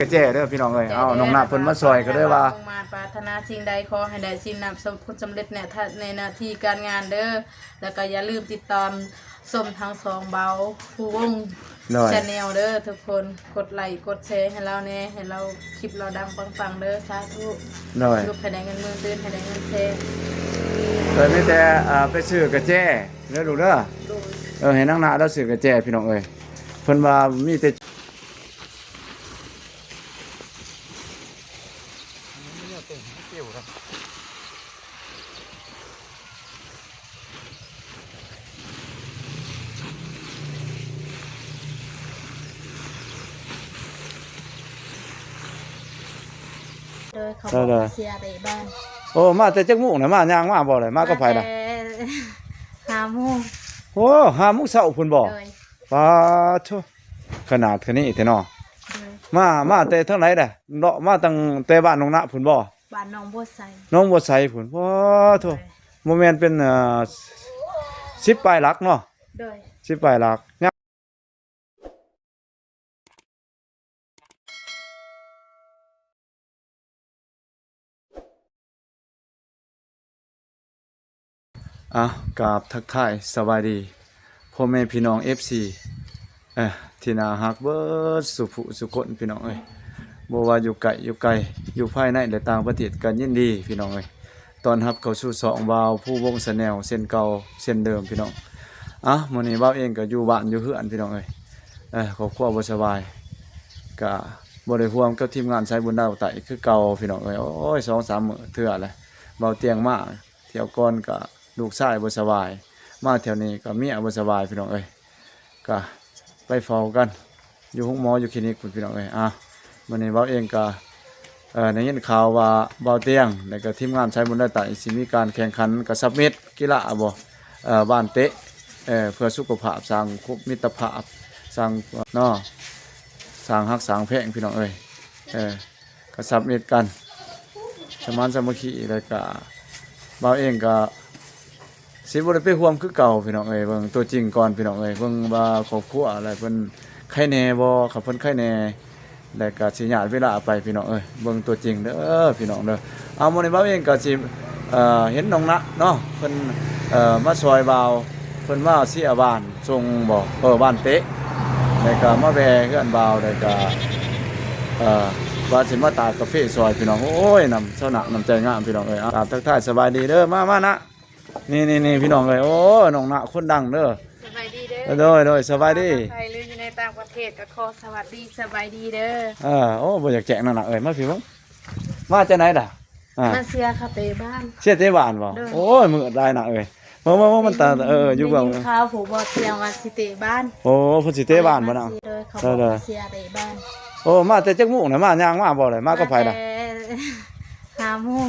ກະແຈເດີພີ່ນ້ອງເອີຍ. ເອົາ ນ້ອງນາເພິ່ນມາຊ່ອຍກໍເລີຍວ່າ ມຸງມາດປາດຖະໜາສິ່ງໃດ ຂໍໃຫ້ໄດ້ສິ່ງນັ້ນ ສົມຜົນສຳເລັດໃນ ໃນໜ້າທີ່ການງານເດີ. ແລ້ວກໍຢ່າລືມຕິດຕາມຊົມທັງສອງເບົາພູວົງ ໂດຍ Channel ເດີທຸກຄົນ. ກົດໄລກົດແຊໃຫ້ລາວແດ່ ໃຫ້ລາວ ຄລິບລາວດັງປັງໆເດີ. ສາທຸ ໂດຍ ລຸກໃຫ້ໄດ້ເງິນໝື່ນ ຕື່ນໃຫ້ໄດ້ເງິນແສນ. ໂດຍ ມີແຕ່ ອ່າ ໄປຊື້ກະແຈເດີລູກເດີ. ໂດຍ ເອີ ໃຫ້ນາງນາລາວຊື້ກະແຈພີ່ນ້ອງເອີຍ. ເພິ່ນວ່າມີແຕ່ ໂດຍ ເຂົາບອກວ່າເສຍໄປບ້ານ. ໂອ້ ມາແຕ່ຈັກໂມງນະ? ມາ ຍ່າງມາບໍ່ລະ? ມາກັບໃຜລະ? ມາແຕ່ຫ້າໂມງ. ໂອ້ ຫ້າໂມງເຊົ້າພຸ້ນບໍ່? ໂດຍ ປາໂທ ຂະໜາດຂະນີ້ແທ້ເນາະ. ໂດຍ ມາ ມາແຕ່ທາງໃດລະ? ເລາະມາຕັ້ງແຕ່ບ້ານໜອງນະພຸ້ນບໍ່? ບ້ານໜອງບົວໃສ. ໜອງບົວໃສພຸ້ນ. ປາໂທ ໂດຍ ບໍ່ແມ່ນເປັນ ເອີ ສິບປາຍຫຼັກເນາະ? ໂດຍ ສິບປາຍຫຼັກ. ອ່ະ ກາບທັກທາຍສະບາຍດີພໍ່ແມ່ພີ່ນ້ອງ ເອັຟຊີ ເອີ ທີ່ໜ້າຮັກເບິດສູ່ຜູ້ສູ່ຄົນພີ່ນ້ອງເອີຍ. ບໍ່ວ່າຢູ່ໃກ້ຢູ່ໄກ ຢູ່ພາຍໃນ ແລະ ຕ່າງປະເທດ ກໍຍິນດີພີ່ນ້ອງເອີຍ ຕ້ອນຮັບເຂົ້າສູ່ຊ່ອງບ່າວພູວົງ Channel ເຊັ່ນເກົ່າເຊັ່ນເດີມພີ່ນ້ອງ. ອ່ະ ມື້ນີ້ບ່າວເອງກໍຢູ່ບ້ານຢູ່ເຮືອນພີ່ນ້ອງເອີຍ. ເອີ ຄອບຄົວບໍ່ສະບາຍ ກະບໍ່ໄດ້ຮ່ວມກັບທີມງານສາຍບຸນດາວໃຕ້ຄືເກົ່າພີ່ນ້ອງເອີຍ. ໂອ້ຍ ສອງສາມມື້ເທື່ອແຫຼະ ບ່າວຕຽງມາ. ທ່ຽວກ່ອນກະລູກຊາຍບໍ່ສະບາຍ ມາແຖວນີ້ກະເມຍບໍ່ສະບາຍພີ່ນ້ອງເອີຍ. ກະໄປເຝົ້າກັນຢູ່ໂຮງໝໍຢູ່ຄລີນິກພຸ້ນພີ່ນ້ອງເອີຍ. ອ່າ ມື້ນີ້ບ່າວເອງກະ ເອີ ໄດ້ຍິນຂ່າວວ່າບ່າວຕຽງ ແລ້ວກະທີມງານສາຍບຸນດາວໃຕ້ ຊິມີການແຂ່ງຂັນກະຊັບມິດ ກິລາບໍ່ ເອີ ບ້ານເຕະ ເອີ ເພື່ອສຸຂະພາບ ສ້າງມິດຕະພາບ ສ້າງເນາະ ສ້າງຮັກສ້າງແພງພີ່ນ້ອງເອີຍ. ເອີ ກະຊັບມິດກັນ ສະມານສາມັກຄີ ແລ້ວກະບ່າວເອງກະຊິບໍ່ໄດ້ໄປຮ່ວມຄືເກົ່າພີ່ນ້ອງເອີຍ. ເບິ່ງຕົວຈິງກ່ອນພີ່ນ້ອງເອີຍ ເບິ່ງວ່າຄອບຄົວແລ້ວເພິ່ນໄຄແນ່ບໍ່ ຄັນເພິ່ນໄຄແນ່ ແລ້ວກະຊິຍາດເວລາໄປພີ່ນ້ອງເອີຍ. ເບິ່ງຕົວຈິງເດີພີ່ນ້ອງເດີ. ເອົາ ມື້ນີ້ບ່າວເອງກະຊິ ເອີ ເຫັນນ້ອງນະເນາະ ເພິ່ນ ເອີ ມາຊ່ອຍບ່າວ ເພິ່ນມາເຊຍບ້ານສົ່ງບໍ່ ເອີ ບ້ານເຕະ ແລ້ວກະມາແວ່ເຮືອນບ່າວ ແລ້ວກະ ເອີ ວ່າຊິມາຕາກກາເຟຊ່ອຍພີ່ນ້ອງ. ໂອ້ຍ ນ້ຳຊາວນະ ນ້ຳໃຈງາມພີ່ນ້ອງເອີຍ. ອ່າ ທັກທາຍສະບາຍດີເດີ ມາ ມານະ ນີ້ໆໆ ພີ່ນ້ອງເອີຍ. ໂອ້ຍ ນ້ອງນະຄົນດັງເດີ ສະບາຍດີເດີ. ໂດຍ ໂດຍ ສະບາຍດີ. ໃຜຫຼືຢູ່ໃນຕ່າງປະເທດກໍຂໍສະຫວັດດີສະບາຍດີເດີ. ເອີ ໂອ້ ບໍ່ຢາກແຈ້ງນະນະເອີຍ ມາພີ່ເບິ່ງ ມາຈັ່ງໃດລະ? ອ່າ ມາເຊຍເຂົາເຕະບ້ານ. ເຊຍເຕະບ້ານບໍ່? ໂດຍ. ໂອ້ຍ ມືດຫຼາຍນະເອີຍ ເບິ່ງໆໆ ມັນຕາ ເອີ ຢູ່ເບື້ອງ ໄດ້ຍິນຂ່າວຜູ້ບ່າວຕຽງວ່າຊິເຕະບ້ານ. ໂອ້ ເພິ່ນຊິເຕະບ້ານບໍ່ນະ? ໂດຍ ເຂົາບອກວ່າເຊຍເຕະບ້ານ. ໂອ້ ມາແຕ່ຈັກໂມງນະ? ມາ ຍ່າງມາບໍ່ລະ? ມາກັບໃຜລະ? ມາແຕ່ຫ້າໂມງ.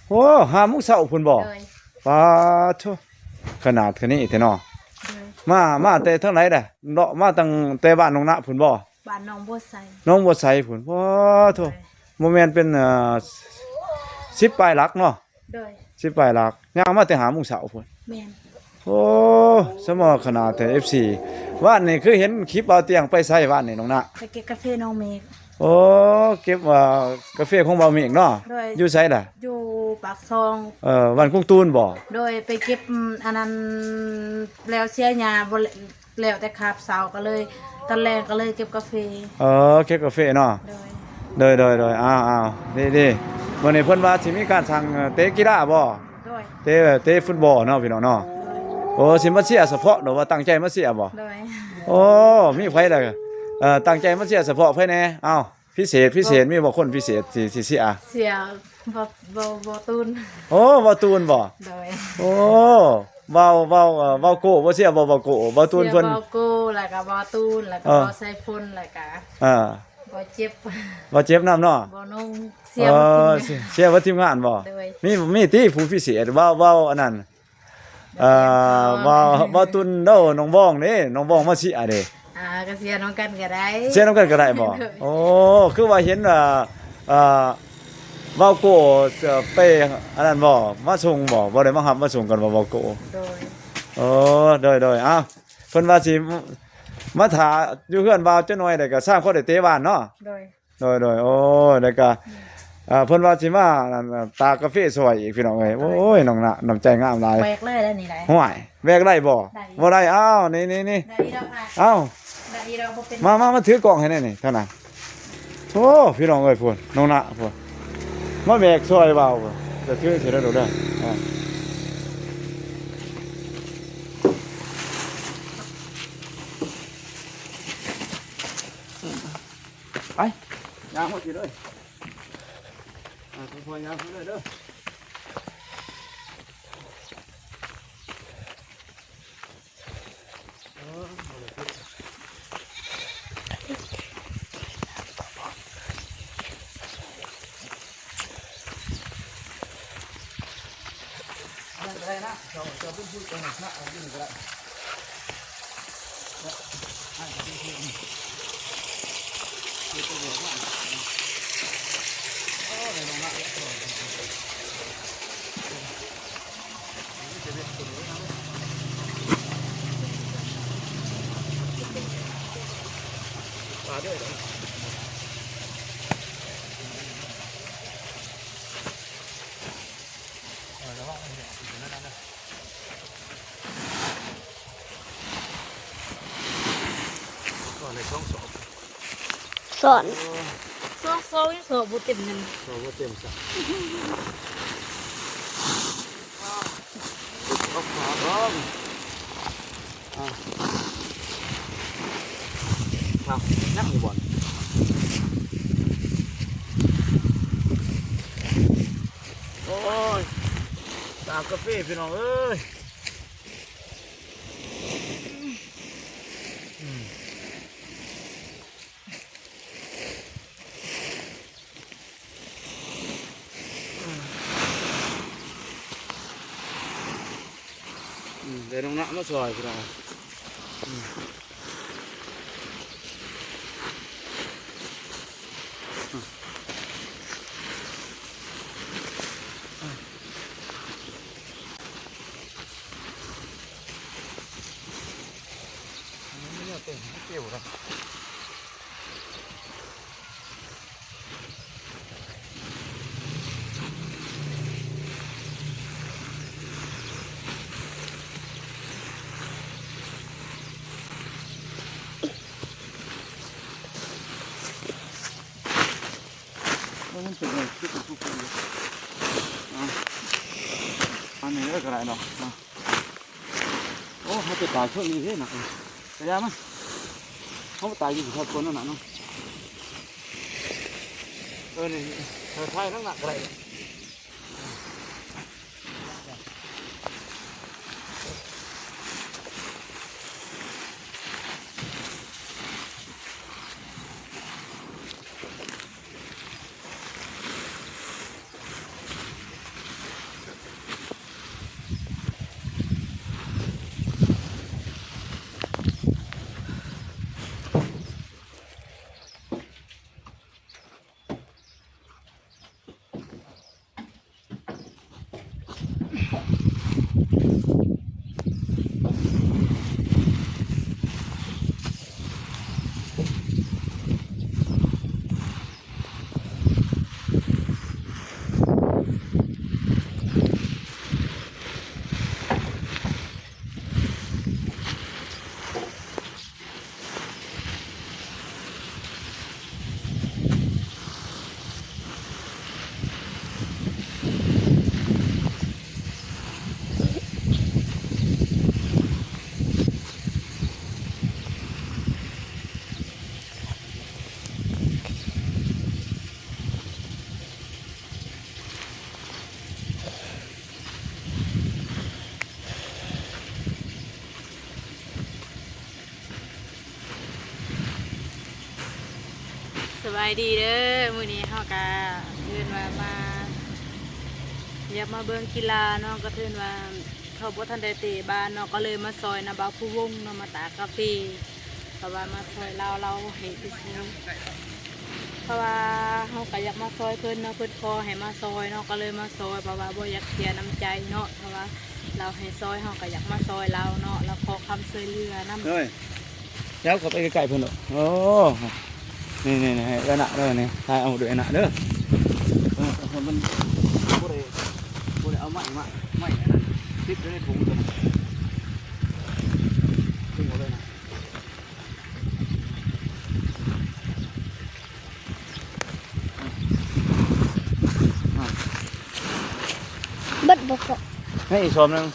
ໂອ້ ຫ້າໂມງເຊົ້າພຸ້ນບໍ່? ໂດຍ. ປາໂທ ຂະໜາດຂະນີ້ແທ້ເນາະ. ໂດຍ. ມາ ມາແຕ່ທາງໃດລະ? ເລາະມາຕັ້ງແຕ່ບ້ານໜອງນະພຸ້ນບໍ່? ບ້ານໜອງບົວໃສ. ໜອງບົວໃສພຸ້ນ. ປາໂທ ໂດຍ. ບໍ່ແມ່ນເປັນ ເອີ ສິບປາຍຫຼັກເນາະ? ໂດຍ. ສິບປາຍຫຼັກ ຍ່າງມາແຕ່ຫ້າໂມງເຊົ້າພຸ້ນ. ແມ່ນ. ໂອ້ ສະໝໍຂະໜາດແທ້ ເອັຟຊີ. ວານນີ້ຄືເຫັນຄລິບບ່າວຕຽງໄປໃສວານນີ້ນ້ອງນະ? ໄປເກັບກາເຟນ້ອງເມກ. ໂອ້ ເກັບ ອ່າ ກາເຟຂອງບ່າວເມກເນາະ. ໂດຍ. ຢູ່ໃສລະ? ຢູ່ປາກຊ່ອງ. ເອີ ບ້ານກົງຕູນບໍ່? ໂດຍ. ໄປເກັບ ອັນນັ້ນ ແລ້ວເສຍຫຍ້າບໍ່ ແລ້ວແຕ່ຄາບເຊົ້າ ກໍເລີຍຕອນແລງກໍເລີຍເກັບກາເຟ. ເອີ ເກັບກາເຟເນາະ. ໂດຍ. ໂດຍ ໂດຍ ໂດຍ. ອ້າວ ອ້າວ ດີໆ ມື້ນີ້ເພິ່ນວ່າຊິມີການສ້າງເຕະກິລາບໍ່? ໂດຍ. ເຕະ ເຕະຟຸດບອລເນາະ ພີ່ນ້ອງເນາະ. ໂດຍ. ໂອ້ ຊິມາເຊຍສະເພາະ ຫຼືວ່າຕັ້ງໃຈມາເຊຍບໍ່? ໂດຍ. ໂອ້ ມີໃຜລະ ເອີ ຕັ້ງໃຈມາເຊຍສະເພາະໃຜແດ່? ອ້າວ ພິເສດ ພິເສດ ມີບໍ່ຄົນພິເສດທີ່ ທີ່ເຊຍ? ເຊຍ ບໍ່ ບໍ່ ບໍ່ຕູນ. ໂອ້ ບໍ່ຕູນບໍ່? ໂດຍ. ໂອ້ ເວົ້າ ເວົ້າ ເອີ ເວົ້າໂກ້ບໍ່? ເຊຍບໍ່ ເວົ້າໂກ້? ບໍ່ຕູນເພິ່ນ ເຊຍເວົ້າໂກ້ ແລ້ວກໍບໍ່ຕູນ ແລ້ວກໍ ເອີ ບໍ່ໃສ່ຝົນ ແລ້ວກໍ ເອີ ບໍ່ເຈັບ ບໍ່ເຈັບນຳເນາະ. ບໍ່ນົງ ເຊຍ ເອີ ໝົດທີມງານ ເຊຍ ເຊຍໝົດທີມງານບໍ່? ໂດຍ. ມີ ມີຕິຜູ້ພິເສດ ເວົ້າ ເວົ້າອັນນັ້ນ ເອີ ເວົ້າ ເວົ້າຕຸນເດີ້ ນ້ອງບອງເດ້ ນ້ອງບອງມາເຊຍເດ້. ອ່າ ກໍເຊຍນຳກັນກໍໄດ້. ເຊຍນຳກັນກໍໄດ້ບໍ່? ໂດຍ. ໂອ້ ຄືວ່າເຫັນ ເອີ ເອີ ເວົ້າໂກ້ ເອີ ໄປອັນນັ້ນບໍ່ ມາສົ່ງບໍ່ ບໍ່ໄດ້ມາຮັບມາສົ່ງກັນບໍ່ ເວົ້າໂກ້? ໂດຍ. ໂອ້ ໂດຍ ໂດຍ. ອ້າວ ເພິ່ນວ່າຊິມາຖ້າຢູ່ເຮືອນບ່າວຈັກໜ່ອຍ ແລ້ວກໍຊ່າງພໍໄດ້ເຕະບ້ານເນາະ. ໂດຍ. ໂດຍໆ ໂອ້ຍ ແລ້ວກະ ອ່າ ເພິ່ນວ່າຊິມາ ອັນ ຕາກກາເຟຊ່ອຍອີກ ພີ່ນ້ອງເອີຍ. ໂອ້ຍ ນ້ອງນະ ນ້ຳໃຈງາມຫຼາຍ. ແຫວກເລີຍແລ້ວນີ້ໄດ໋. ຫ້ວຍ ແຫວກໄດ້ບໍ່? ໄດ້ຢູ່. ບໍ່ໄດ້. ອ້າວ ນີ້ໆໆ ໄດ້ຢູ່ດອກອ້າຍ. ອ້າວ ໄດ້ຢູ່ດອກ ບໍ່ເປັນ. ມາ ມາ ມາຖືກ້ອງໃຫ້ແດ່ນີ້ ເທົ່ານັ້ນ. ໂອ້ ພີ່ນ້ອງເອີຍ ພຸ້ນ ນ້ອງນະ ພຸ້ນ ມາແບກຊ່ອຍບ່າວ ພຸ້ນ ຈະຖືໃສ່ເດີ ເດີ. ອ່າ ໄປ ຍ່າງມາຊິເດີ. ອ່າ ຄ່ອຍໆຍ່າງມາເດີ ເດີ. ສອນ ຊອກ ຊອກ ຊອກບໍ່ເຕັມນັ້ນ ຊອກບໍ່ເຕັມຊະ. ອອກຂວາເບິ່ງ. ອ່າ ເອົາ ນັ່ງຢູ່ບ່ອນ. ໂອ້ຍ ຕາກກາເຟ ພີ່ນ້ອງເອີຍ. ອືມ ໄດ້ນ້ອງນະມາຊ່ອຍ ພີ່ນ້ອງ. ອືມ ມັນມີແນວເຕັ້ງ ມັນປິວນະ. ມັນເປັນຫຍັງຄືເປັນຜູ້ຄົນຢູ່? ອ່າ ອັນນີ້ເລີຍກໍໄດ້ເນາະ. ອ່າ ໂອ້ ເຮົາໄປຕາຍຊ່ວງນີ້ເດ້ນະ ກະຢ່າມັນ ເຮົາໄປຕາຍຢູ່ທີ່ຄອບຄົວນັ້ນນະເນາະ. ເອີ ນີ້ ຖ່າຍທາງໜ້າກະໄດ້. ສະບາຍດີເດີ ມື້ນີ້ເຮົາກະເອີ້ນວ່າມາ ຢາກມາເບິ່ງກິລາເນາະ ກະເຖິງວ່າເຂົາບໍ່ທັນໄດ້ເຕະບານເນາະ ກະເລີຍມາຊ່ອຍນຳບ່າວພູວົງເນາະ ມາຕາກກາເຟ ເພາະວ່າມາຊ່ອຍລາວ ລາວໃຫ້ໄປຊື້ ເພາະວ່າເຮົາກະຢາກມາຊ່ອຍເພິ່ນເນາະ ເພິ່ນຂໍໃຫ້ມາຊ່ອຍເນາະ ກະເລີຍມາຊ່ອຍ ເພາະວ່າບໍ່ຢາກເສຍນ້ຳໃຈເນາະ ເພາະວ່າລາວໃຫ້ຊ່ອຍ ເຮົາກະຢາກມາຊ່ອຍລາວເນາະ ລາວຂໍຄຳຊ່ວຍເຫຼືອນຳ. ເອີຍ ແລ້ວເຂົ້າໄປໃກ້ໆເພິ່ນເນາະ. ໂອ້ ນີ້ໆ ໃຫ້ເອື້ອຍນະເດີ ນີ້ ຖ່າຍເອົາເດີເອື້ອຍນະເດີ. ເອີ ເອີ ມັນບໍ່ໄດ້ ບໍ່ໄດ້ເອົາໄມ້ມາ ໄມ້ອັນນັ້ນຕິດຢູ່ໃນຖົງຕົວນັ້ນ ດຶງເອົາເລີຍນະ. ເບິດບໍ່ເກາະ ໃຫ້ອີກຊອມໜຶ່ງ.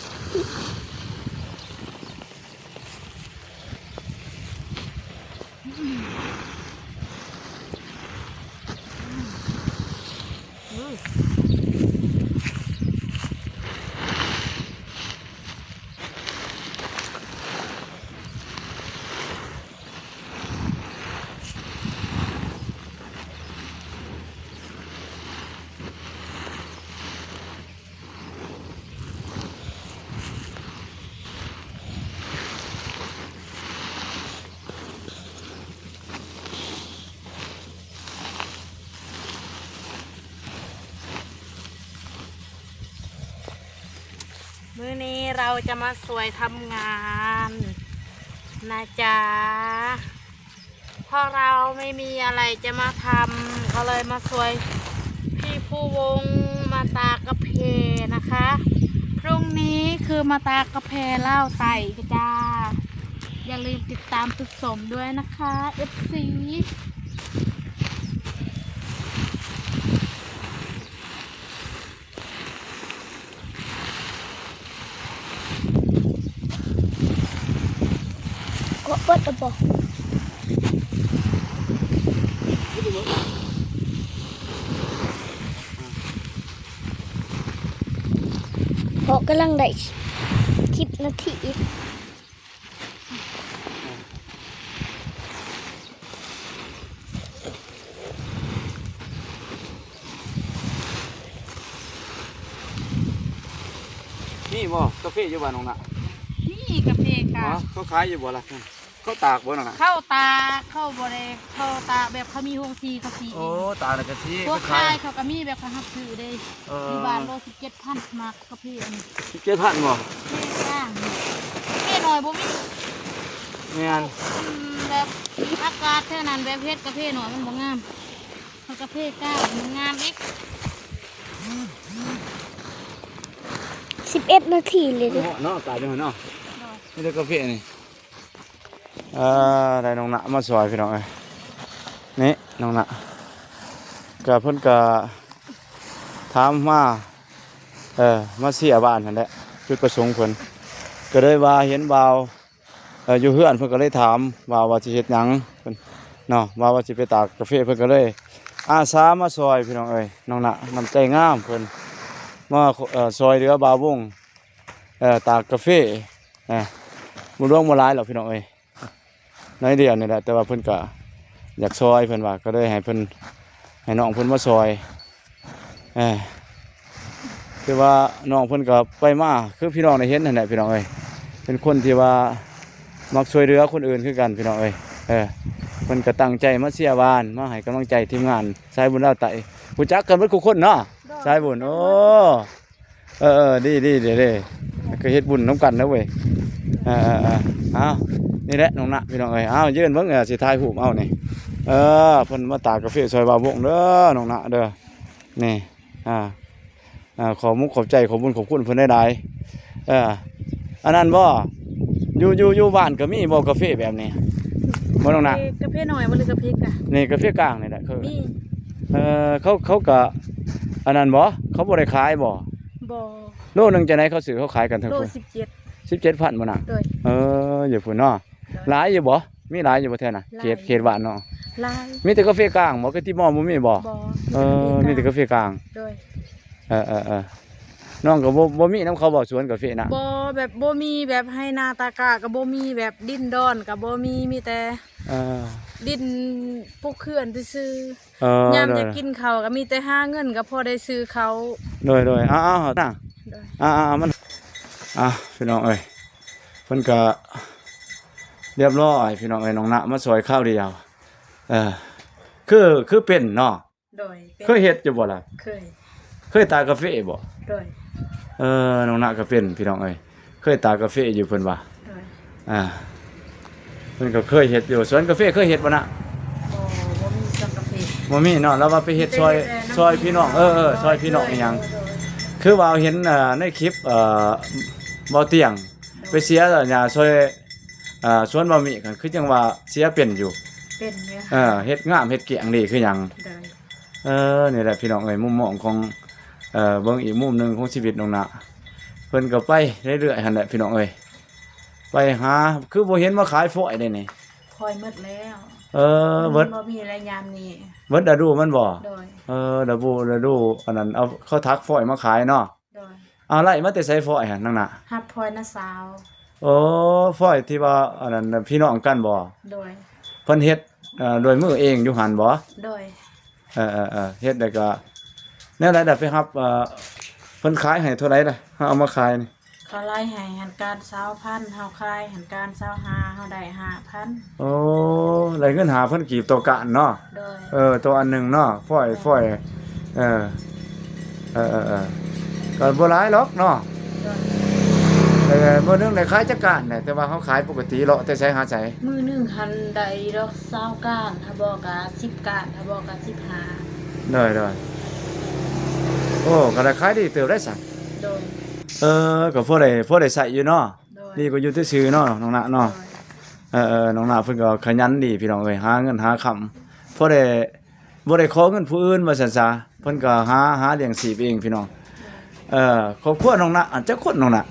มื้อนี้เราจะมาช่วยทำงานนะจ๊ะ เพราะเราไม่มีอะไรจะมาทำ ก็เลยมาช่วยพี่ผู้วงมาตากกาแฟนะคะ พรุ่งนี้คือมาตากกาแฟลาวใต้จ้า อย่าลืมติดตามติดชมด้วยนะคะ เอฟซี ເກາະເບິດແລ້ວບໍ່? ເກາະກຳລັງໄດ້ສິບນາທີ. ມີບໍ່ກາເຟຢູ່ບ້ານນ້ອງນະ? ມີກາເຟກະ ເຂົາຂາຍຢູ່ບໍ່ລະ? ເຂົາຕາກບໍ່ນ້ອງນະ? ເຂົາຕາກ ເຂົາບໍ່ໄດ້ ເຂົາຕາກແບບເຂົາມີໂຮງສີ ເຂົາສີ ໂອ້ ຕາກແລ້ວກະສີ ພວກຂາຍເຂົາກະມີ ແບບເຂົາຮັບຊື້ເດ້. ເອີ ຢູ່ບ້ານໂລສິບເຈັດພັນ ໝາກກາເຟອັນນີ້ ສິບເຈັດພັນບໍ່? ເຟກາງ ເຟນ້ອຍບໍ່ມີ. ແມ່ນ ອືມ ແບບອາກາດແຖວນັ້ນ ແບບເຮັດກາເຟນ້ອຍມັນບໍ່ງາມ ເພາະກາເຟກາງມັນງາມເດ້. ສິບເອັດນາທີເລີຍເດ້ ເນາະ ກາດຢູ່ຫັ້ນເນາະ ມີແຕ່ກາເຟນີ້. ອ່າ ໄດ້ນ້ອງນະມາຊ່ອຍພີ່ນ້ອງເອີຍ ນີ້ນ້ອງນະ ກະເພິ່ນກະຖາມມາ ເອີ ມາເຊຍບ້ານຫັ້ນແຫຼະ ຈຸດປະສົງເພິ່ນ ກະເລີຍວ່າເຫັນບ່າວ ເອີ ຢູ່ເຮືອນ ເພິ່ນກະເລີຍຖາມວ່າ ວ່າຊິເຮັດຫຍັງ ເພິ່ນເນາະ ວ່າ ວ່າຊິໄປຕາກກາເຟ ເພິ່ນກະເລີຍອາສາມາຊ່ອຍພີ່ນ້ອງເອີຍ ນ້ອງນະ ນ້ຳໃຈງາມ ເພິ່ນມາ ເອີ ຊ່ອຍເຫຼືອບ່າວວົງ ເອີ ຕາກກາເຟ ເອີ ບໍ່ຫຼວງບໍ່ຫຼາຍດອກພີ່ນ້ອງເອີຍ ໜ້ອຍດຽວນີ້ແຫຼະ ແຕ່ວ່າເພິ່ນກະຢາກຊ່ອຍ ເພິ່ນວ່າ ກະເລີຍໃຫ້ເພິ່ນ ໃຫ້ນ້ອງເພິ່ນມາຊ່ອຍ ເອີ ຄືວ່ານ້ອງເພິ່ນກະໄປມາ ຄືພີ່ນ້ອງໄດ້ເຫັນຫັ້ນແຫຼະພີ່ນ້ອງເອີຍ ເປັນຄົນທີ່ວ່າມັກຊ່ວຍເຫຼືອຄົນອື່ນຄືກັນພີ່ນ້ອງເອີຍ ເອີ ເພິ່ນກະຕັ້ງໃຈມາເຊຍບ້ານ ມາໃຫ້ກຳລັງໃຈທີມງານສາຍບຸນລາວໃຕ້ ຮູ້ຈັກກັນເບິດທຸກຄົນເນາະ ສາຍບຸນ ໂອ້. ເອີໆ ດີໆ ເດ້ ເດ້ ກະເຮັດບຸນນຳກັນນະເວີຍ ເອີໆ ເອົາ ນີ້ແຫຼະນ້ອງນະພີ່ນ້ອງເອີຍ ເອົາ ຢືນເບິ່ງ ເອີ ຊິຖ່າຍຮູບເອົານີ້ ເອີ ເພິ່ນມາຕາກກາເຟຊ່ອຍບ່າວວົງເດີ ນ້ອງນະເດີ ນີ້ ອ່າ ອ່າ ຂໍມຸກຂອບໃຈ ຂອບບຸນຂອບຄຸນເພິ່ນຫຼາຍໆ ເອີ ອັນນັ້ນບໍ່ ຢູ່ ຢູ່ ຢູ່ບ້ານກະມີບໍ່ກາເຟແບບນີ້ບໍ່ນ້ອງນະ? ເອີ ກາເຟນ້ອຍບໍ່ ຫຼືກາເຟກາງ? ນີ້ກາເຟກາງນີ້ແຫຼະ ມີ ເອີ ເຂົາ ເຂົາກະ ອັນນັ້ນບໍ່ ເຂົາບໍ່ໄດ້ຂາຍບໍ່? ບໍ່. ໂລໜຶ່ງຈັ່ງໃດເຂົາຊື້ເຂົາຂາຍກັນເຖິງ ໂລສິບເຈັດ ສິບເຈັດພັນບໍ່ນະ? ໂດຍ ເອີ ຢູ່ພຸ້ນເນາະ ໂດຍ ຫຼາຍຢູ່ບໍ່? ມີຫຼາຍຢູ່ບໍ່ແຖວນະ? ຫຼາຍ ເຂດ ເຂດບ້ານເນາະ ຫຼາຍ ມີແຕ່ກາເຟກາງບໍ່? ກະຕິມໍບໍ່ມີບໍ່? ບໍ່ ເອີ ມີແຕ່ກາເຟກາງ ໂດຍ ເອີໆໆ ນ້ອງກະບໍ່ ບໍ່ມີນຳເຂົາບໍ່ ສວນກາເຟນະ? ບໍ່ ແບບບໍ່ມີ ແບບໄຮ່ນາຕາກ້າກະບໍ່ມີ ແບບດິນດອນກະບໍ່ມີ ມີແຕ່ ເອີ ດິນປູກເຮືອນຊື່ໆ ເອີ ຍາມຢາກກິນເຂົ້າກະມີແຕ່ຫາເງິນກະພໍໄດ້ຊື້ເຂົ້າ ໂດຍໆ ເອົາໆ ນະ ໂດຍ ອ່າໆ ມັນ ອ່າ ພີ່ນ້ອງເອີຍ ເພິ່ນກະລຽບຮ້ອຍພີ່ນ້ອງເອີຍ ນ້ອງນະມາຊ່ອຍຄາວດຽວ ເອີ ຄື ຄືເປັນເນາະ ໂດຍ ເປັນ ເຄີຍເຮັດຢູ່ບໍ່ລະ? ເຄີຍ ເຄີຍຕາກກາເຟບໍ່? ໂດຍ ເອີ ນ້ອງນະກະເປັນພີ່ນ້ອງເອີຍ ເຄີຍຕາກກາເຟຢູ່ເພິ່ນວ່າ ໂດຍ ອ່າ ເພິ່ນກະເຄີຍເຮັດຢູ່ ສວນກາເຟເຄີຍເຮັດບໍ່ນະ? ບໍ່ ບໍ່ມີ ບໍ່ມີເນາະ ລາວວ່າໄປເຮັດຊ່ອຍ ໄປເຮັດແດ່ນຳ ຊ່ອຍພີ່ນ້ອງ ພີ່ນ້ອງ ເອີໆ ຊ່ອຍພີ່ນ້ອງອີ່ຫຍັງ ໂດຍ ຄືວ່າເຫັນ ເອີ ໃນຄລິບ ເອີ ເບົາຕຽງ ໂດຍ ໄປເສຍຫຍ້າຊ່ອຍ ເອີ ສວນເບົາມີຫັ້ນ ຄືຈັ່ງວ່າເສຍເປັນຢູ່ ເປັນຢູ່ ເອີ ເຮັດງາມເຮັດກ້ຽງດີຄືຫຍັງ ໂດຍ ເອີ ນີ້ແຫຼະພີ່ນ້ອງເອີຍ ມຸມມອງຂອງ ເອີ ເບິ່ງອີກມຸມໜຶ່ງຂອງຊີວິດນ້ອງນາ ເພິ່ນກໍໄປເລື້ອຍໆຫັ້ນແຫຼະພີ່ນ້ອງເອີຍ ໄປຫາ ຄືບໍ່ເຫັນມາຂາຍຝອຍເດ້ນີ້ ຂາຍໝົດແລ້ວ ເອີ ມັນ ເບິດ ບໍ່ມີແລ້ວຍາມນີ້ ເບິດລະດູມັນບໍ່? ໂດຍ ເອີ ລະດູ ລະດູ ອັນນັ້ນ ເອົາ ເຂົາຖັກຝອຍມາຂາຍເນາະ ໂດຍ ເອົາ ໄລ່ມາແຕ່ໃສຝອຍຫັ້ນນ້ອງນາ? ຮັບຝອຍນ້າສາວ ໂອ້ ຝອຍທີ່ວ່າ ອັນນັ້ນ ພີ່ນ້ອງກັນບໍ່? ໂດຍ ເພິ່ນເຮັດ ເອີ ດ້ວຍມືເອງຢູ່ຫັ້ນບໍ່? ໂດຍ ເອີໆໆ ເຮັດແລ້ວກໍ ແນວໃດລະໄປຮັບ ເອີ ເພິ່ນຂາຍໃຫ້ເທົ່າໃດລະ ເຮົາເອົາມາຂາຍນີ້? ເຂົາໄລ່ໃຫ້ຫັ້ນການຊາວພັນ ເຮົາຂາຍຫັ້ນການຊາວຫ້າ ເຮົາໄດ້ຫ້າພັນ ໂອ້ ໄດ້ເງິນຫ້າພັນກີບຕໍ່ການເນາະ ໂດຍ ເອີ ຕໍ່ອັນໜຶ່ງເນາະ ຝອຍ ໂດຍ ຝອຍ ເອີ ເອີໆໆ ກໍບໍ່ຫຼາຍດອກເນາະ ໂດຍ ເອີ ມື້ໜຶ່ງໄດ້ຂາຍຈັກການແດ່? ແຕ່ວ່າເຮົາຂາຍປົກກະຕິເລາະແຕ່ໃສຫາໃສ? ມື້ໜຶ່ງຫັ້ນໄດ້ດອກຊາວການ ຖ້າບໍ່ກໍສິບການ ຖ້າບໍ່ກໍສິບຫ້າ ໂດຍໆ ໂອ້ ກໍໄດ້ຂາຍດີເຕີບໄດ໋ຊັ້ນ ໂດຍ ເອີ ກໍພໍໄດ້ ພໍໄດ້ໃຊ້ຢູ່ເນາະ ໂດຍ ດີກວ່າຢູ່ແຕ່ຊື່ເນາະ ນ້ອງນາເນາະ ໂດຍ ເອີໆ ນ້ອງນາເພິ່ນກໍຂະຫຍັນດີພີ່ນ້ອງເອີຍ ຫາເງິນຫາຄຳ ພໍໄດ້ ບໍ່ໄດ້ຂໍເງິນຜູ້ອື່ນວ່າຊັ້ນຊະ ເພິ່ນກໍຫາ ຫາລ້ຽງຊີບເອງພີ່ນ້ອງ ເອີ ຄອບຄົວນ້ອງນາ ອັນ ຈັກຄົນນ້ອງນາ?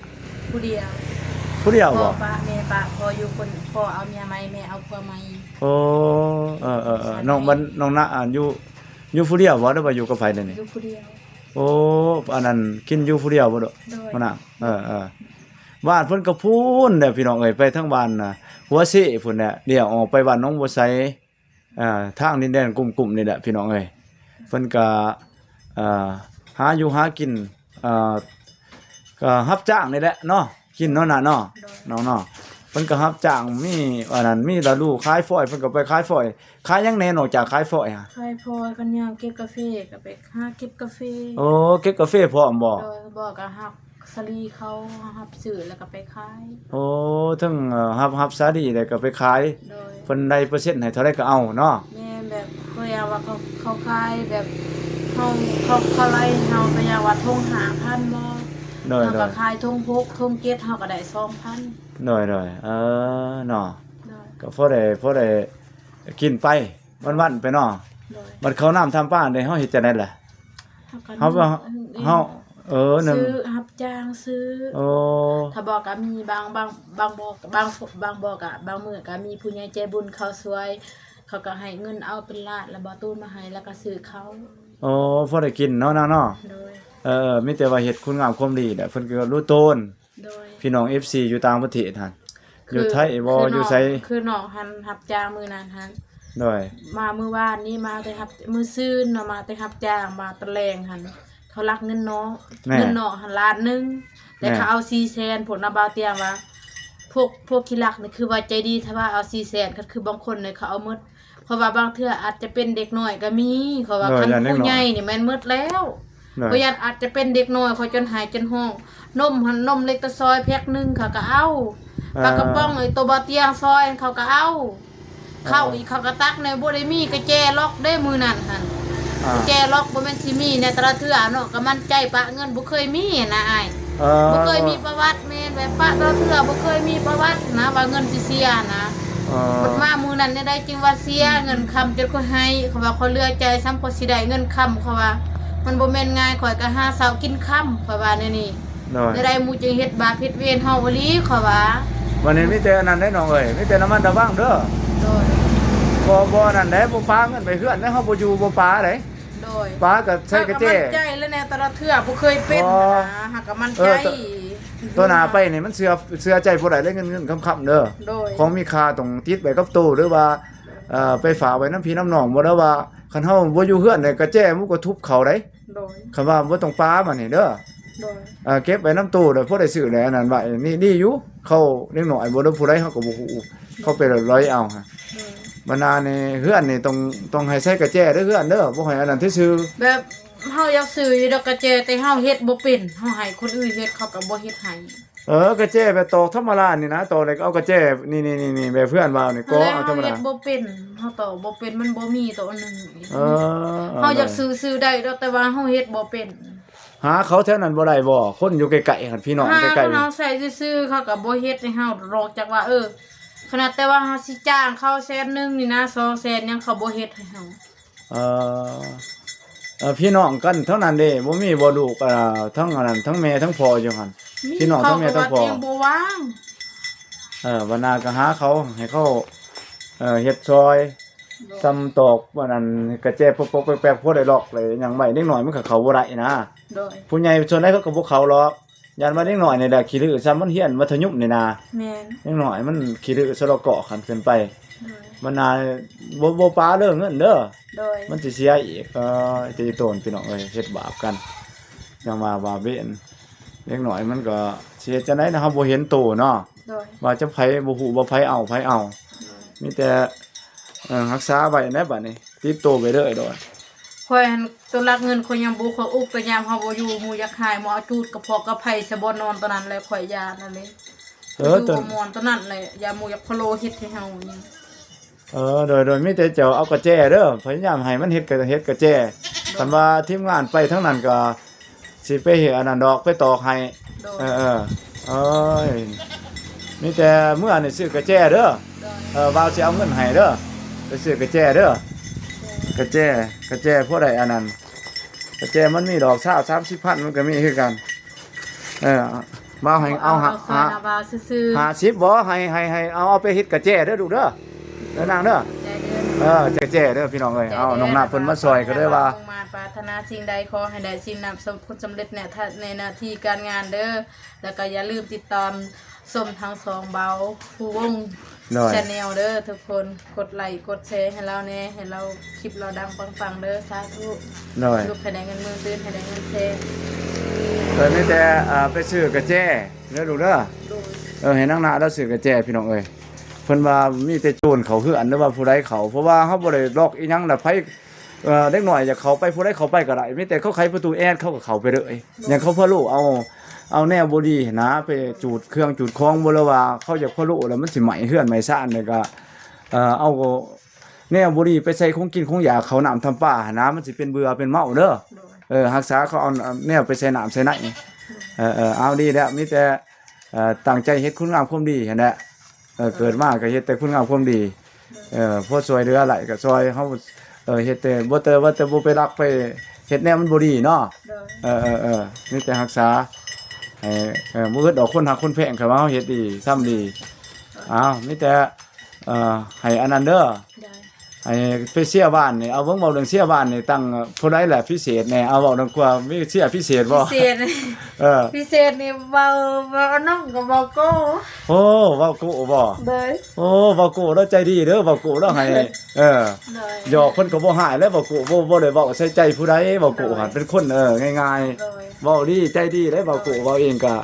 ຜູ້ດຽວ ຜູ້ດຽວບໍ່? ພໍ່ປະແມ່ປະ ພໍ່ຢູ່ຄົນ ພໍ່ເອົາເມຍໃໝ່ ແມ່ເອົາຜົວໃໝ່ ໂອ້ ເອີໆໆ ສາມີ ນ້ອງ ບັດ ນ້ອງນາ ອັນ ຢູ່ ຢູ່ຜູ້ດຽວບໍ່ ຫຼືວ່າຢູ່ກັບໃຜດຽວນີ້? ຢູ່ຜູ້ດຽວ ໂອ້ ອັນນັ້ນ ກິນຢູ່ຜູ້ດຽວບໍ່? ໂດຍ ພຸ້ນນະ ເອີໆ ບ້ານເພິ່ນກໍພຸ້ນແຫຼະພີ່ນ້ອງເອີຍ ໄປທາງບ້ານນະ ຫົວເຊພຸ້ນແຫຼະ ລ້ຽວອອກໄປບ້ານໜອງບົວໃສ ເອີ ທາງດິນແດນກຸ້ມໆ ນີ້ແຫຼະພີ່ນ້ອງເອີຍ ເພິ່ນກະ ເອີ ຫາຢູ່ຫາກິນ ເອີ ກະຮັບຈ້າງນີ້ແຫຼະເນາະ ກິນເນາະນະເນາະ ໂດຍ ນ້ອງເນາະ ເພິ່ນກະຮັບຈ້າງ ມີອັນນັ້ນ ມີລະດູຂາຍຝອຍ ເພິ່ນກະໄປຂາຍຝອຍ ຂາຍຫຍັງແດ່ນອກຈາກຂາຍຝອຍຫະ? ຂາຍຝອຍ ຄັນຍາມເກັບກາເຟກະໄປຫາເກັບກາເຟ ໂອ້ ເກັບກາເຟພ້ອມບໍ່? ໂດຍ ບໍ່ກະຮັບ ສາລີເຂົາຮັບຊື້ແລ້ວກໍໄປຂາຍ ໂອ້ ເຖິງ ເອີ ຮັບ ຮັບສາລີແລ້ວກໍໄປຂາຍ ໂດຍ ເພິ່ນໄດ້ເປີເຊັນໃຫ້ເທົ່າໃດກໍເອົາເນາະ ແມ່ນ ແບບ ຄືຢ່າງວ່າເຂົາ ເຂົາຂາຍແບບ ເຮົາ ເຂົາ ເຂົາໄລ່ເຮົາ ຄືຢ່າງວ່າຖົງຫ້າພັນບໍ່ ໂດຍ ເຮົາກໍຂາຍຖົງຫົກ ຖົງເຈັດ ເຮົາກໍໄດ້ສອງພັນ ໂດຍໆ ເອີ ເນາະ ໂດຍ ກໍພໍໄດ້ ພໍໄດ້ກິນໄປ ວັນໆ ໄປເນາະ ໂດຍ ບັດເຂົ້ານ້ຳທຳປາເດ້ ເຮົາເຮັດຈັ່ງໃດລະ? ເຮົາກໍ ເຮົາ ໜຶ້ງ ເຮົາ ເອີ ໜຶ້ງ ຊື້ ຮັບຈ້າງຊື້ ໂອ້ ຖ້າບໍ່ກໍມີບາງ ບາງ ບາງບໍ່ ບາງ ບາງບໍ່ກໍ ບາງມື້ກໍມີຜູ້ໃຫຍ່ໃຈບຸນເຂົາຊ່ວຍ ເຂົາກໍໃຫ້ເງິນເອົາເປັນລ້ານ ແລ້ວບໍ່ຕູນມາໃຫ້ ແລ້ວກໍຊື້ເຂົ້າ ໂອ້ ພໍໄດ້ກິນເນາະນາງເນາະ ໂດຍ ເອີ ມີແຕ່ວ່າເຮັດຄຸນງາມຄວາມດີແຫຼະ ເພິ່ນກໍຮູ້ໂຕນ ໂດຍ ພີ່ນ້ອງເອັຟຊີຢູ່ຕ່າງປະເທດຫັ້ນ ຄື ຢູ່ໄທບໍ່ ຄື ຢູ່ໃສ ນ້ອງ ຄືນ້ອງຫັ້ນຮັບຈ້າງມື້ນັ້ນຫັ້ນ ໂດຍ ມາມື້ວານນີ້ມາແຕ່ຮັບ ມື້ຊືນເນາະ ມາແຕ່ຮັບຈ້າງ ມາຕອນແລງຫັ້ນ ເຂົາລັກເງິນນ້ອງ ແມ່ນ ເງິນນ້ອງຫັ້ນລ້ານໜຶ່ງ ແຕ່ ແມ່ນ ເຂົາເອົາສີ່ແສນ ພວກນະ ບ່າວຕຽງວ່າ ພວກ ພວກຂີ້ລັກນີ້ຄືວ່າໃຈດີ ຖ້າວ່າເອົາສີ່ແສນ ຄັນຄືບາງຄົນນີ້ເຂົາເອົາໝົດ ເພາະວ່າບາງເທື່ອອາດຈະເປັນເດັກນ້ອຍກໍມີ ເຂົາວ່າ ໂດຍ ຢ້ານເດັກນ້ອຍ ຄັນຜູ້ໃຫຍ່ນີ້ແມ່ນໝົດແລ້ວ ໂດຍ ຂ້ອຍຢ້ານອາດຈະເປັນເດັກນ້ອຍ ຂ້ອຍຈົນໄຫ້ຈົນຮ້ອງ ນົມຫັ້ນ ນົມເລັກຕະຊອຍແພັກໜຶ່ງເຂົາກໍເອົາ ເອີ ປາກະປ໋ອງ ເອີ ໂຕບ່າວຕຽງຊອຍເຂົາກໍເອົາ ເອີ ເຂົ້າອີກເຂົາກໍຕັກແດ່ ບໍ່ໄດ້ມີກະແຈລັອກເດ້ມື້ນັ້ນຫັ້ນ ເອີ ກະແຈລັອກບໍ່ແມ່ນຊິມີແດ່ແຕ່ລະເທື່ອເນາະ ກໍໝັ້ນໃຈປະເງິນ ບໍ່ເຄີຍມີນະອ້າຍ ເອີ ບໍ່ເຄີຍມີປະຫວັດ ແມ່ນແບບປະແຕ່ລະເທື່ອ ບໍ່ເຄີຍມີປະຫວັດນະ ວ່າເງິນຊິເສຍນະ ເອີ ບັດມາມື້ນັ້ນແນວໃດຈຶ່ງວ່າເສຍ ເງິນຄຳຈົນຂ້ອຍໃຫ້ ເຂົາວ່າຂ້ອຍເຫຼືອໃຈ ສ່ຳຂ້ອຍຊິໄດ້ເງິນຄຳ ເຂົາວ່າ ມັນບໍ່ແມ່ນງ່າຍ ຂ້ອຍກໍຫາເຊົ້າກິນຄ່ຳ ຂ້ອຍວ່າແນວນີ້ ໂດຍ ແນວໃດໝູ່ຈຶ່ງເຮັດບາບເຮັດເວນເຮົາອີ່ຫຼີ ເຂົາວ່າ ບັດນີ້ມີແຕ່ອັນນັ້ນເດ້ນ້ອງເອີຍ ມີແຕ່ລະມັດລະວັງເດີ ໂດຍ ບໍ່ ບໍ່ອັນນັ້ນເດ້ ບໍ່ປາເງິນໄປເຮືອນເດ້ ເຮົາບໍ່ຢູ່ບໍ່ປາເດ້ ໂດຍ ປາກໍໃສ່ກະແຈ ເຮົາກໍໝັ້ນໃຈແລ້ວແດ່ ແຕ່ລະເທື່ອບໍ່ເຄີຍເປັນ ບໍ່ ນະ ເຮົາກໍໝັ້ນໃຈ ເອີ ຕໍ່ໜ້າໄປນີ້ມັນເຊື່ອ ເຊື່ອໃຈບໍ່ໄດ້ເດ້ ເງິນ ເງິນຄຳໆເດີ ໂດຍ ຂອງມີຄ່າຕ້ອງຕິດໄວ້ກັບໂຕ ຫຼືວ່າ ເອີ ໄປຝາກໄວ້ນຳພີ່ນຳນ້ອງບໍ່ ຫຼືວ່າຄັນເຮົາບໍ່ຢູ່ເຮືອນໃດກະແຈມັນກໍທຸບເຂົ້າໄດ໋ ໂດຍ ຄັນວ່າບໍ່ຕ້ອງປາບາດນີ້ເດີ ໂດຍ ເອີ ເກັບໄວ້ນຳໂຕ ແລ້ວພໍໄດ້ຊື້ໄດ້ອັນນັ້ນໄວ້ ນີ້ດີຢູ່ ເຂົາເດັກນ້ອຍບໍ່ ຫຼືຜູ້ໃດເຮົາກໍບໍ່ຮູ້ ເຂົາໄປລອຍເອົາ ໂດຍ ບັນດານີ້ເຮືອນນີ້ຕ້ອງ ຕ້ອງໃຫ້ໃສ່ກະແຈເດີເຮືອນເດີ ບໍ່ໃຫ້ອັນນັ້ນຊື່ໆ. ແບບເຮົາຢາກຊື້ຢູ່ດອກກະແຈ ແຕ່ເຮົາເຮັດບໍ່ເປັນ ເຮົາໃຫ້ຄົນອື່ນເຮັດ ເຂົາກໍບໍ່ເຮັດໃຫ້. ເອີ ກະແຈແບບຕອກທຳມະດານີ້ນະ ຕອກແລ້ວກໍເອົາກະແຈ ນີ້ໆໆ ແບບເພື່ອນວ່ານີ້ ກໍເອົາທຳມະດາ ເຮັດບໍ່ເປັນ ເຮົາຕອກບໍ່ເປັນ ມັນບໍ່ມີໂຕໜຶ່ງ. ເອີ ເຮົາຢາກຊື້ ຊື້ໄດ້ດອກ ແຕ່ວ່າເຮົາເຮັດບໍ່ເປັນ. ຫາເຂົາແຖວນັ້ນບໍ່ໄດ້ບໍ່? ຄົນຢູ່ໃກ້ໆຫັ້ນ ພີ່ນ້ອງໃກ້ໆ ເຮົາໃຊ້ຊື່ໆ ເຂົາກໍບໍ່ເຮັດໃຫ້ເຮົາດອກ ຈັກວ່າ ເອີ ຂະໜາດແຕ່ວ່າເຮົາຊິຈ້າງເຂົາແສນໜຶ່ງນີ້ນະ ສອງແສນ ຍັງເຂົາບໍ່ເຮັດໃຫ້ເຮົາ. ເອີ ເອີ ພີ່ນ້ອງກັນທັງນັ້ນເດ້ ບໍ່ມີບໍ່ລູກ ເອີ ທັງອັນນັ້ນ ທັງແມ່ທັງພໍ່ຢູ່ຫັ້ນ ພີ່ນ້ອງທັງແມ່ທັງພໍ່ ເຂົາກໍຍັງບໍ່ວ່າງ. ເອີ ບັນດາກໍຫາເຂົາ ໃຫ້ເຂົາ ເອີ ເຮັດຊ່ອຍ ໂດຍ ສ່ຳຕອກອັນນັ້ນ ກະແຈປົກໆແປັກໆ ພໍໄດ້ລັອກໄດ້ຫຍັງໄວ້ ເດັກນ້ອຍມັນກໍເຂົ້າບໍ່ໄດ້ນະ. ໂດຍ ຜູ້ໃຫຍ່ສ່ວນໃຫຍ່ເຂົາກໍບໍ່ເຂົ້າດອກ. ຢ້ານວ່າເດັກນ້ອຍນີ້ແຫຼະຂີ້ດື້ ຊ່ຳມັນຮຽນມັດທະຍົມນີ້ນາ. ແມ່ນ ເດັກນ້ອຍມັນຂີ້ດື້ຊະລະເກາະຄັນຂຶ້ນໄປ. ໂດຍ ມັນນາ ບໍ່ ບໍ່ປາເດີເງິນເດີ. ໂດຍ ມັນຊິເສຍອີກ. ເອີ ຕີໂຕນພີ່ນ້ອງເອີຍ ເຮັດບາບກັນ ຈັ່ງວ່າບາບເວນ. ເດັກນ້ອຍມັນກໍຊິເຮັດຈັ່ງໃດນະ ເຮົາບໍ່ເຫັນໂຕເນາະ. ໂດຍ ວ່າຈະໃຜ ບໍ່ຮູ້ວ່າໃຜເອົາ ໃຜເອົາ. ໂດຍ ມີແຕ່ ເອີ ຮັກສາໄວ້ແຫຼະບາດນີ້ ຕິດໂຕໄປເລີຍໂດດ. ຂ້ອຍຫັ້ນ ຕົວຫຼັກເງິນຂ້ອຍຍັງບໍ່ຄ່ອຍອຸກ ແຕ່ຍາມເຮົາບໍ່ຢູ່ ໝູ່ຢາກຫາຍ ໝໍເອົາຈູດກະເພາະກະໄພໃສ່ບ່ອນນອນ ຕອນນັ້ນແຫຼະຂ້ອຍຢ້ານຫັ້ນເດ້. ເອີ ຢູ່ ຕອນ ບໍ່ມ່ວນຕອນນັ້ນແຫຼະ ຢ້ານໝູ່ຢາກພະໂລ້ເຮັດໃຫ້ເຮົານີ້. ເອີ ໂດຍ ໂດຍ ມີແຕ່ເຈົ້າເອົາກະແຈເດີ ພະຍາຍາມໃຫ້ມັນເຮັດກະ ເຮັດກະແຈ. ໂດຍ ຄັນວ່າທີມງານໄປທາງນັ້ນກະ ຊິໄປເຮັດອັນນັ້ນດອກ ໄປຕອກໃຫ້. ໂດຍ ເອີ ເອີ ໂອ້ຍ ມີແຕ່ເມືອນີ້ຊື້ກະແຈເດີ. ໂດຍ ເອີ ບ່າວຊິເອົາເງິນໃຫ້ເດີ ໄປຊື້ກະແຈເດີ. ໂດຍ ກະແຈ ກະແຈພໍໄດ້ອັນນັ້ນ ກະແຈມັນມີດອກຊາວ ສາມສິບພັນ ມັນກໍມີຄືກັນ. ເອີ ບ່າວໃຫ້ເອົາ ເອົາ ຫາ ເອົາຊ່ອຍ ຫາ ນະບ່າວຊື່ໆ ຫ້າສິບບໍ່ ໃຫ້ ໃຫ້ ໃຫ້ເອົາ ເອົາໄປເຮັດກະແຈເດີລູກເດີ. ເດີນາງເດີ ໃຈເດີ ເອີ ແຈ ແຈເດີພີ່ນ້ອງເອີຍ. ເອົາ ນ້ອງນາເພິ່ນມາຊ່ອຍກໍເລີຍວ່າ ປາຖະໜາສິ່ງໃດຂໍໃຫ້ໄດ້ສິ່ງນັ້ນ ສົມຜົນສຳເລັດໃນ ໃນໜ້າທີ່ການງານເດີ. ແລ້ວກໍຢ່າລືມຕິດຕາມຊົມທັງສອງເບົາພູວົງ ໂດຍ Channel ເດີທຸກຄົນ ກົດໄລກົດແຊໃຫ້ລາວແດ່ ໃຫ້ລາວ ຄລິບລາວດັງປັງໆເດີ. ສາທຸ ໂດຍ ລູກໃຫ້ໄດ້ເງິນໝື່ນ ຕື່ນໃຫ້ໄດ້ເງິນແສນ. ໂດຍ ມີແຕ່ ເອີ ໄປຊື້ກະແຈເດີລູກເດີ. ໂດຍ ເອີ ໃຫ້ນາງນາລາວຊື້ກະແຈພີ່ນ້ອງເອີຍ. ເພິ່ນວ່າມີແຕ່ໂຈນເຂົ້າເຮືອນ ຫຼືວ່າຜູ້ໃດເຂົ້າ ເພາະວ່າເຮົາບໍ່ໄດ້ລັອກອີ່ຫຍັງນະ ໃຜ ເອີ ເດັກນ້ອຍຢາກເຂົ້າໄປ ຜູ້ໃດເຂົ້າໄປກໍໄດ້ ມີແຕ່ເຂົາໄຂປະຕູແອດ ເຂົາກໍເຂົ້າໄປເລີຍ. ໂດຍ ຢ່າງເຂົາພະໂລ້ເອົາ ເອົາແນວບໍ່ດີຫັ້ນນະ ໄປຈູດເຄື່ອງຈູດຂອງບໍ່ ຫຼືວ່າເຂົາຢາກພະໂລ້ແລ້ວມັນຊິໄໝ້ເຮືອນໄໝ້ຊານ ແລ້ວກໍ ເອີ ເອົາແນວບໍ່ດີໄປໃສ່ຂອງກິນຂອງຢາກ ເຂົ້ານ້ຳທຳປາຫັ້ນນະ ມັນຊິເປັນເບື່ອເປັນເມົາເດີ. ໂດຍ ເອີ ຮັກສາເຂົາ ເອົາແນວໄປໃສ່ນ້ຳໃສ່ໃນ. ໂດຍ ເອີ ເອີ ເອົາ ດີແລ້ວ ມີແຕ່ ເອີ ຕັ້ງໃຈເຮັດຄຸນງາມຄວາມດີຫັ້ນແຫຼະ. ເອີ ໂດຍ ເກີດມາກໍເຮັດແຕ່ຄຸນງາມຄວາມດີ. ໂດຍ ເອີ ພໍຊ່ວຍເຫຼືອໄດ້ກໍຊ່ວຍເຮົາ. ເອີ ເຮັດແຕ່ ບໍ່ແຕ່ ວ່າແຕ່ບໍ່ໄປລັກໄປເຮັດແນວມັນບໍ່ດີເນາະ. ໂດຍ ເອີ ເອີ ເອີ ມີແຕ່ຮັກສາໃຫ້ ເອີ ບໍ່ອຶດດອກ ຄົນຮັກຄົນແພງ ຄັນວ່າເຮົາເຮັດດີທຳດີ. ໂດຍ ອ້າວ ມີແຕ່ ເອີ ໃຫ້ອັນນັ້ນເດີ. ໂດຍ ໃຫ້ໄປເຊຍບ້ານນີ້ ເອົາເບິ່ງ ເວົ້າເລື່ອງເຊຍບ້ານນີ້ ຕັ້ງຜູ້ໃດແຫຼະພິເສດແດ່ ເອົາ ເວົ້າເລື່ອງຄວາມມີເຊຍພິເສດບໍ່? ພິເສດ ເອີ ພິເສດນີ້ເວົ້າ ເວົ້ານ້ອງກັບເວົ້າໂກ້. ໂອ້ ເວົ້າໂກ້ບໍ່? ໂດຍ ໂອ້ ເວົ້າໂກ້ລາວໃຈດີເດີ ເວົ້າໂກ້ລາວໃຫ້. ໂດຍ ເອີ ໂດຍ ຫຍອກເພິ່ນກໍບໍ່ຮ້າຍແຫຼະ ເວົ້າໂກ້ ບໍ່ ບໍ່ໄດ້ເວົ້າໃສ່ໃຈຜູ້ໃດ ເວົ້າໂກ້ຫັ້ນ ໂດຍ ເປັນຄົນ ເອີ ງ່າຍໆ. ໂດຍ ເວົ້າດີໃຈດີເດ້ ເວົ້າໂກ້ ໂດຍ ເວົ້າເອງກະ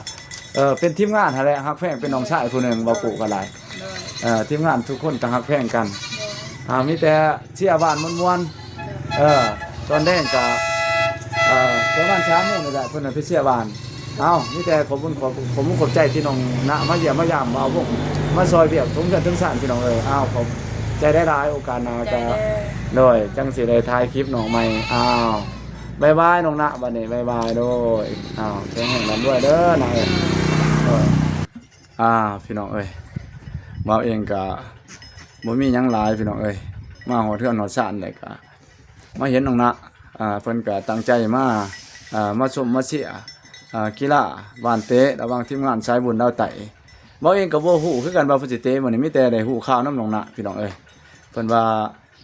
ເອີ ເປັນທີມງານຫັ້ນແຫຼະ ຮັກແພງເປັນນ້ອງຊາຍຜູ້ໜຶ່ງ ເວົ້າໂກ້ກໍໄດ້. ໂດຍ ເອີ ທີມງານທຸກຄົນກໍຮັກແພງກັນ. ໂດຍ ອ່າ ມີແຕ່ເຊຍບ້ານມ່ວນໆ. ໂດຍ ເອີ ຕອນແລງກໍ ເອີ ປະມານສາມໂມງນີ້ແຫຼະ ເພິ່ນໄປເຊຍບ້ານ. ເອົ້າ ມີແຕ່ຂອບຄຸນ ຂອບ ຂອບຄຸນຂອບໃຈທີ່ນ້ອງນະມາຢ້ຽມມາຢາມບ່າວວົງ ມາຊ່ອຍວຽກເຖິງເຮືອນເຖິງຊານພີ່ນ້ອງເອີຍ. ເອົ້າ ຂອບໃຈຫຼາຍໆ ໂອກາດໜ້າກໍ ໂດຍ ຈັ່ງຊິໄດ້ຖ່າຍຄລິບນ້ອງໃໝ່. ອ້າວ ບາຍບາຍນ້ອງນະ ບັດນີ້ບາຍບາຍ. ໂດຍ ອ້າວ ແຂງແຮງລ່ຳລວຍເດີນະເອີຍ. ໂດຍ ອ່າ ພີ່ນ້ອງເອີຍ ບ່າວເອງກະບໍ່ມີຫຍັງຫຼາຍພີ່ນ້ອງເອີຍ ມາຮອດເຮືອນຮອດຊານແລ້ວກະມາເຫັນນ້ອງນະ ອ່າ ເພິ່ນກະຕັ້ງໃຈມາ ອ່າ ມາຊົມມາເຊຍ ອ່າ ກິລາບານເຕະລະຫວ່າງທີມງານສາຍບຸນລາວໃຕ້. ບ່າວເອງກະບໍ່ຮູ້ຄືກັນວ່າເພິ່ນຊິເຕະມື້ນີ້ ມີແຕ່ໄດ້ຮູ້ຂ່າວນຳນ້ອງນະພີ່ນ້ອງເອີຍ ເພິ່ນວ່າ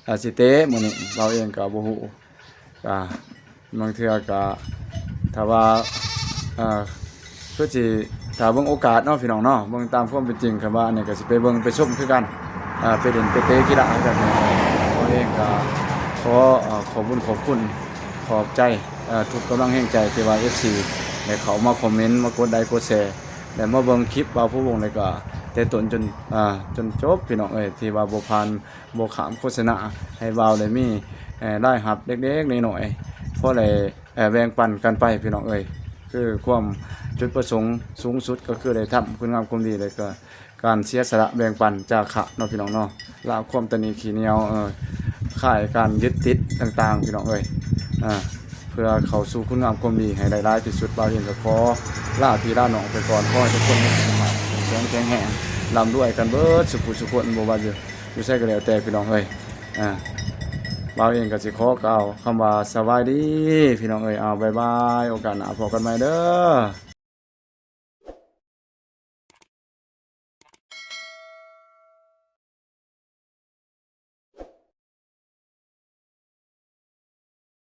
ອາ ຊິເຕະມື້ນີ້ ເຮົາເອງກໍບໍ່ຮູ້ ກະບາງເທື່ອກະ ຖ້າວ່າ ເອີ ຄືຊິຖ້າເບິ່ງໂອກາດເນາະ ພີ່ນ້ອງເນາະ ເບິ່ງຕາມຄວາມເປັນຈິງ ຄັນວ່າອັນນີ້ກໍຊິໄປເບິ່ງໄປຊົມຄືກັນ ເອີ ໄປຫຼິ້ນໄປເຕະກິລາຄືກັນ. ເຮົາເອງກໍຂໍ ເອີ ຂອບບຸນຂອບຄຸນ ຂອບໃຈ ເອີ ທຸກກຳລັງແຮງໃຈທີ່ວ່າເອັຟຊີໄດ້ເຂົ້າມາຄອມເມັນ ມາກົດໄລກົດແຊ ໄດ້ມາເບິ່ງຄລິບບ່າວພູວົງ ແລ້ວກໍ ແຕ່ຕົ້ນຈົນ ອ່າ ຈົນຈົບ ພີ່ນ້ອງເອີຍ ທີ່ວ່າບໍ່ຜ່ານ ບໍ່ຂ້າມໂຄສະນາ ໃຫ້ບ່າວໄດ້ມີ ເອີ ລາຍຮັບເລັກໆນ້ອຍໆ ພໍໄດ້ ເອີ ແບ່ງປັນກັນໄປ ພີ່ນ້ອງເອີຍ. ຄືຄວາມຈຸດປະສົງສູງສຸດ ກໍຄືໄດ້ທຳຄຸນງາມຄວາມດີ ແລ້ວກໍການເສຍສະຫຼະແບ່ງປັນຈາຄະເນາະ ພີ່ນ້ອງເນາະ, ລະຄວາມຕະໜິຂີ້ໜຽວ ເອີ ຄ້າຍການຍຶດຕິດຕ່າງໆ ພີ່ນ້ອງເອີຍ. ເອີ ເພື່ອເຂົ້າສູ່ຄຸນງາມຄວາມດີໃຫ້ໄດ້ຫຼາຍທີ່ສຸດ, ບ່າວເອງກໍຂໍລາພີ່ລານ້ອງໄປກ່ອນ. ຂໍໃຫ້ທຸກຄົນມີສຸຂະພາບເຂັ້ມແຂງແຂງແຮງ, ລ່ຳລວຍກັນເບິດສູ່ຜູ້ສູ່ຄົນ, ບໍ່ວ່າຢູ່ ຢູ່ໃສກໍແລ້ວແຕ່ ພີ່ນ້ອງເອີຍ. ອ່າ ບ່າວເອງກໍຊິຂໍກ່າວຄຳວ່າສະບາຍດີ ພີ່ນ້ອງເອີຍ. ເອົາ ບາຍບາຍ, ໂອກາດໜ້າພໍ້ກັນໃໝ່ເດີ.